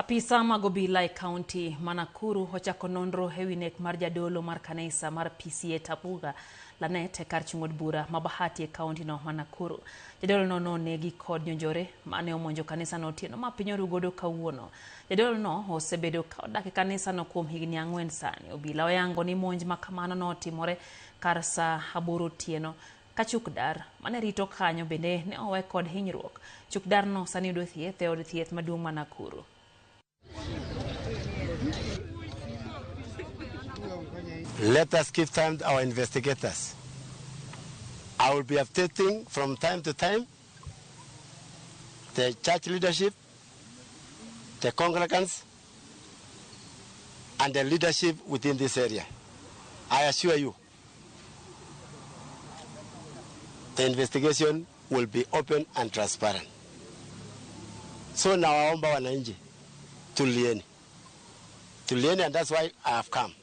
Apisa mag obila e kaunti ma Nakuru ochako nonro e wi nek mar jadolo mar kanisa mar PCEA Tabuga Lanet e kar chung' od bura ma Bahati e kaunti no ma Nakuru. Jadolo no nonegi kod jonjore mane omonjo kanisano otieno ma piny oru godo kawuono. Jadolo no osebedo ka odak e kanisano kuom higni 4 sani. Obila oyango ni monj ma kamano notimore kar saa 8 otieno. Ka chukdar mane rito kanyo bende ne owe kod hinyruok. Chukdarno sani yudo thieth e od thieth maduong' ma Nakuru. Let us give time to our investigators. I will be updating from time to time the church leadership, the congregants, and the leadership within this area. I assure you, the investigation will be open and transparent. So nawaomba wananchi, tulieni. Tulieni, and that's why I have come.